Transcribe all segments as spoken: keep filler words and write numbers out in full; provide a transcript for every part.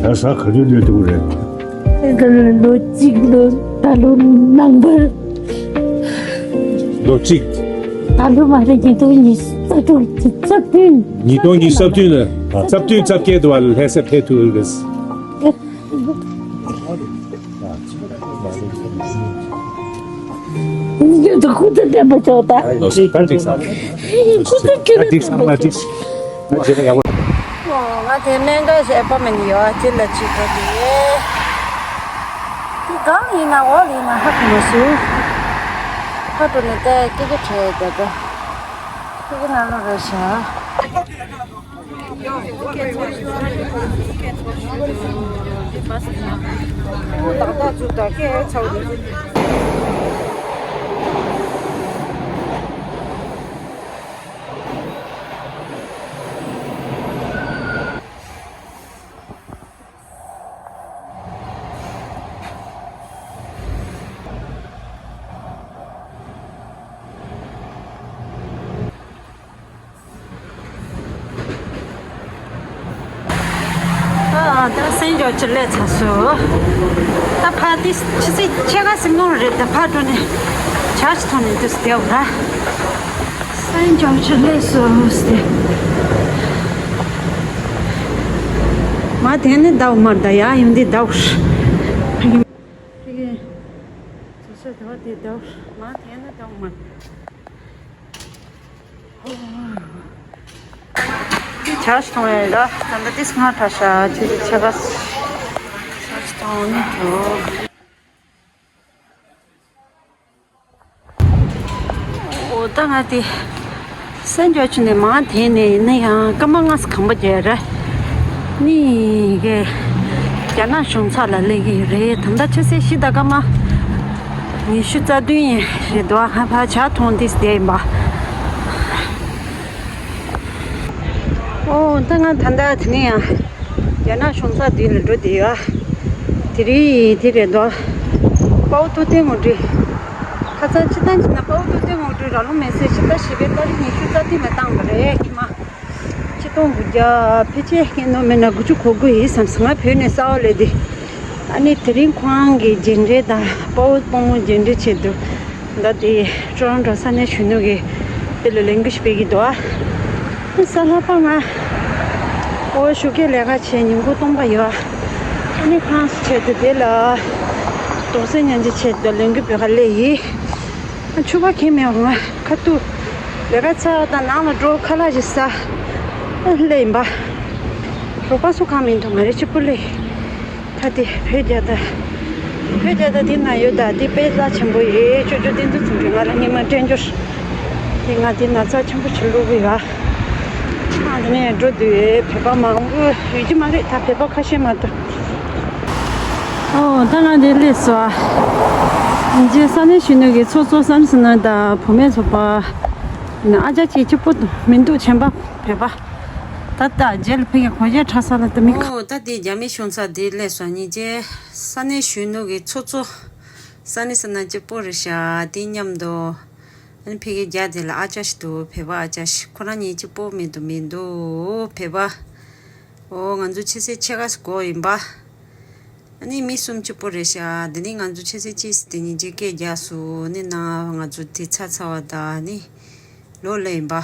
ད་ས་ག་དུས་སླེབས་ཐུབ་ཀྱི་རེད། ད་ལོ་གཅིག་ལོ་ད་ལོ་ནང་པར། ལོ་གཅིག་ད་ལོ་མ་རེད། ཉིས་སྟོང་ཉི་ཤུ་རྩ་དྲུག་རྩ་བདུན། ཉིས་སྟོང་ཉི་ཤུ་རྩ་བདུན་ལ་རྩ་བདུན་རྩ་བརྒྱད་དུ་བ་ལྷ་སར་ཕེབས་ཐུབ་ཀྱི་རེད། ཡོད་དོ་ཁུ་ཚུར་བསྟན་པ་ཆོག་ད། ལོ་སུ་ད་འགྲིག་སམ། ཁུ་ཚུར་ཁྱོད་ད་འགྲིག་སམ་ལ་འགྲིག་ང་བྱེད་ན་ཡག་པོ། ང་དེ་སྨན་ཁང་ཞིག་ཨེ་པོ་མེན་ཡོད་ཨ་ཅེ་ལ་ཅིག་འགྲོ་དེ། དེ་གང་ཡིན་ན་འོག་ཡིན་ན་ཧ་གོ་མ་སོང་། ཧ་འགྲོ་ནས་ད་སྐད་ཆ་དྲིས་ཡོད་ད། ཁྱོད་ཀྱི་ནང་ལོགས་རེད་ཤག་ཨ་ད་སེན་ཇོར་ཇི་སླེབས་ཚར་སོང་། ད་ཕར་དེ་ཕྱི་ཚེས་ཕྱེད་ཀ་སེམས་ནོར་རེད། ད་ཕར་འགྲོ་ནས་ཇར་ཇི་ཐོན་ནས་འདུག་སེ་བསྡད་ཡོད་ར། སེན་ཇོར་ཇི་སླེབས་སོང་ཟེར། མ་དེ་ནི་ཟླ་བ་མར་ད་ཡ་ཡོང་དེ་ཟླ་བ། ཕ་གི་ཕ་གི་བཟོ་ས་ཟླ་བ་དེ་ཟླ་བ། མ་དེ་ནི་ཟླ་བ་མར། ཇར་ཇི་ཐོན་ཡོད་ར། ད་ལྟ་དེ་སྔ་དྲགས་ཤག་ཅི་ཅི་ཆ་ག་ཇར་ཇི་ཐོན་ནི་འགྲོ། འོ་ད་ང་དེ་སེན་ཇོར་ཇི་ནས་མར་དེད་ནས་ཡིན་ན་ཡང་སྐར་མ་ལྔ་ཙམ་གང་པོ་བརྒྱབ་ར། ནི་གི་རྒྱ་ནག་གཞུང་ཚབ་ལ་སླེབས་ཀྱི་ཡོད་རེད། ད་ལྟ་ཆུ་ཚོད་བཞི་དང་སྐར་མ་ཉི་ཤུ་རྩ་བདུན་ཡིན་རེད་འདུག་ཨ་ཕ་ཇ་འཐུང་དེ་བསྡད་ཡིན་པ། ཨོ་ད་ང་ད་ལྟ་དེ་ནས་ཡང་རྒྱ་ནག་གཞུང་ཚབ་འདི་ལ་འགྲོ་བསྡད་ཡོད། དེ་རིང་དེ་རེད་འདུག་དཔའ་བོ་ཐུབ་བསྟན་ངོ་སྤྲོད། ཁ་སང་སྤྱི་བཏང་བྱས་ན་དཔའ་བོ་ཐུབ་བསྟན་ངོ་སྤྲོད་ར་ལུང་མེད་ཟེར། ཕྱི་ཟླ་བཞི་པའི་ཏ་རིག་ཉི་ཤུ་རྩ་བདུན་ལ་བཏང་བ་རེད། ཉི་མ་ཆིག་སྟོང་དགུ་བརྒྱ་ཕལ་ཆེར་སྐད་ནོར་མེད་ན་དགུ་བཅུ་གོ་དགུ་ཡིན་བསམ་སོང་། ང་བོད་ནས་གསར་པ་སླེབས་དུས། ཨ་ནི་དེ་རིང་ཁོ་རང་གི་མཇལ་འཕྲད་དང་དཔའ་བོ་དཔའ་མོ་མཇལ་འཕྲད་ཆེད་དུ་ད་དེ་ཀྲོ་རོན་ཀྲོ་ས་གནས་གཞོན་ནུ་གི་དེ་ལ་ལས་འགུལ་ཞིག་སྤེལ་གྱི་འདུག་ཨ། ཨ་ནི་གཟའ་ལྷག་པ་ང་ཨོ་ཞོགས་ཀས་ལས་ཀ་བྱས་ཉིན་གུང་སྟོང་པ་ཡོད་ཨ། ཨ་ནི་ཁོ་རང་ཚོ་ཆེད་དུ་དེ་ལ་དོགས་སེལ་ཉན་རྒྱུ་ཆེད་དུ་ལས་འགུལ་སྤེལ་ག་སླེབས་ཡིན། ཨ་ཕྱུ་པ་ཁྱེར་མེད་པ་ང་ཁ་ཐུག་ལས་ཀ་ཚར་བ་དང་ནང་ལ་འགྲོ་ཁ་ལག་ཅིག་ཟ། ཨ་སླེབས་ཡིན་པ། རོགས་པ་སུ་གང་མི་འདུག་ང་རང་གཅིག་པུ་སླེབས། ད་དེ་བོད་རྒྱལ་དར། བོད་རྒྱལ་དར་དེ་ན་ཡོད་ད། དེ་དཔེ་རྩ་ཆེན་པོ་ཡོད། ཅོ་ཅོ་བསྟན་འཛིན་ཚུལ་ཁྲིམས་ང་ལ་སྔོན་མ་སྤྲད་འབྱོར། དེ་ང་དེ་ན་རྩ་ཆེན་པོ་ཞིག་བླུགས་གི་ཡོད། ཨ་དེ་ནས་འགྲོ་དུས་བོད་པ་མང་པོ་ཡོད་ཀྱི་མ་རེད་ད། བོད་པ་ཁ་ཤས་མ་གཏོགས། ཨོ་ད་ང་འདིར་སླེབས་སོང་ཨ། རྗེས་ས་གནས་གཞོན་ནུ་གི་ཚོགས་གཙོ་བསམ་སོང་ན་ད་བུད་མེད་ཚོགས་པ་ཨ་ཅག་ཅིག་གཅིག་པུ་མི་འདུག་གཞན་པ་བོད་པ། ད་ལྟ་རྗེས་ལ་ཕ་གི་གོ་རྒྱ་ཁྲ་ས་ལ་ད་མི་ཁ། ཨོ་ད་དེ་རྒྱ་མི་གཞུང་ཚབ་དེ་སླེབས་སོང་། ཉིན་རྗེས་ས་གནས་གཞོན་ནུ་གི་ཚོགས་གཙོ་ས་གནས་ས་ན་གཅིག་པོ་རེད་ཤག་དེ་མཉམ་དུ་ཨ་ནི་ཕ་གི་རྒྱ་དེ་ལ་ཨ་ཅག་ཞིག་འདུག་བོད་པ་ཨ་ཅག་ཞིག་ཁོ་རང་གཉིས་གཅིག་པོ་མི་འདུག་མི་འདུག་བོད་པ། ཨོ་ང་ཚོ་ཆུ་ཚོད་ཕྱེད་ཀ་ཙམ་འགོར་ཡིན་པ། ཨ་ནི་མི་གསུམ་གཅིག་པོ་རེད་ཤག་དེ་ནི་ང་ཚོ་ཆུ་ཚོད་གཅིག་ཙམ་དེ་ཉིན་རྗེས་སྐད་རྒྱག་སོང་། ཨ་ནི་ན་ང་ཚོ་དེ་ཚར་ཚར་བ་དང་ཨ་ནི་ལོག་སླེབས་ཡིན་པ།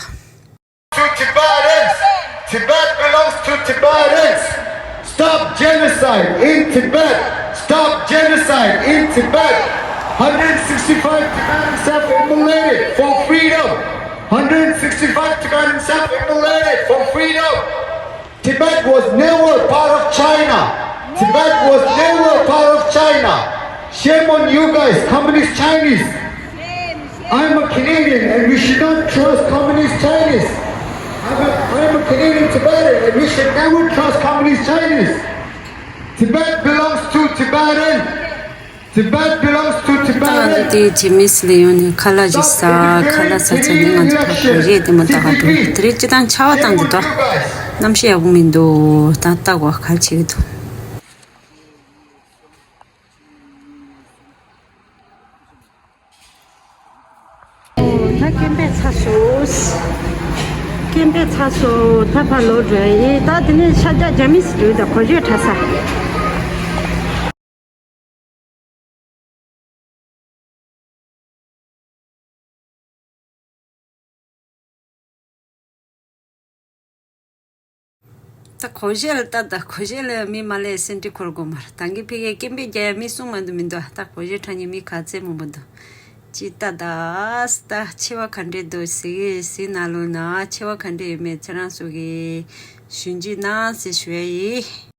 To Tibetans! Tibet belongs to Tibetans! Stop genocide in Tibet! Stop genocide in Tibet! Hundred sixty-five Tibetans have immolated for freedom! Hundred sixty-five Tibetans have immolated for freedom! Tibet was never part of China. Tibet was never part of China. Shame on you guys, communist Chinese. I'm a Canadian and we should not trust communist Chinese. I'm a, I'm a Canadian Tibetan and we should never trust communist Chinese. Tibet belongs to Tibetan. Tibet belongs to Tibetans. ད་ང་ཚོ་དེའི་རྗེས་མི་སི་ལ་ཡོང་ནས་ཁ་ལག་ཅིག་ཟ། ཁ་ལག་ཟ་ཚར་ནས་ང་ཚོ་ཕར་བོད་རིགས་ལྟད་མོ་ལྟ་ག་འགྲོ། དེ་རིང་སྤྱིར་བཏང་ཆར་པ་བཏང་འདུག་ད་གནམ་གཤིས་ཡག་པོ་མི་འདུག་ད་ལྟ་གོ་ག་རེ་བྱེད་ཀྱི་འདུག་ད་སྐད་འབོད་ཚར་སོང་། སྐྱེམས་པས་ཚ་སོ་ཐ་ཕ་ལོ་འགྲོ་ཡི། ད་དེ་ནས་ཤ་རྒྱགས་རྒྱ་མི་སི་འགྲོ་ཡི། ད་གོ་ཞོལ་ཁྲ་ས། ད་གོ་ཞོལ་ལ་ལྟ། ད་གོ་ཞོལ་ལ་མི་མ་ལས་སེམས་ཁྲལ་འཁོར་དགོས་མ་རེད། ད་གིན་ཕ་གིར་སྐྱེམས་པས་རྒྱགས་མི་གསུང་མ་འདུག་མི་འདུག་ད་གོ་ཞོལ་ཁྲ་ནས་མི་ག་ཚད་མང་པོ་འདུག་ཅི་ལྟ་ད། ད་ཆེ་བ་ག་འདྲས་འདུག་ཟེར་གི་ཟེར་ན་ལོ་ན། ཆེ་བ་ག་འདྲས་ཡོད་མེད་ཚེ་རང་སོ་གི་ཞུ་རྒྱུ་ན་ཟེར་ཞུ་ཡ་ཡིན།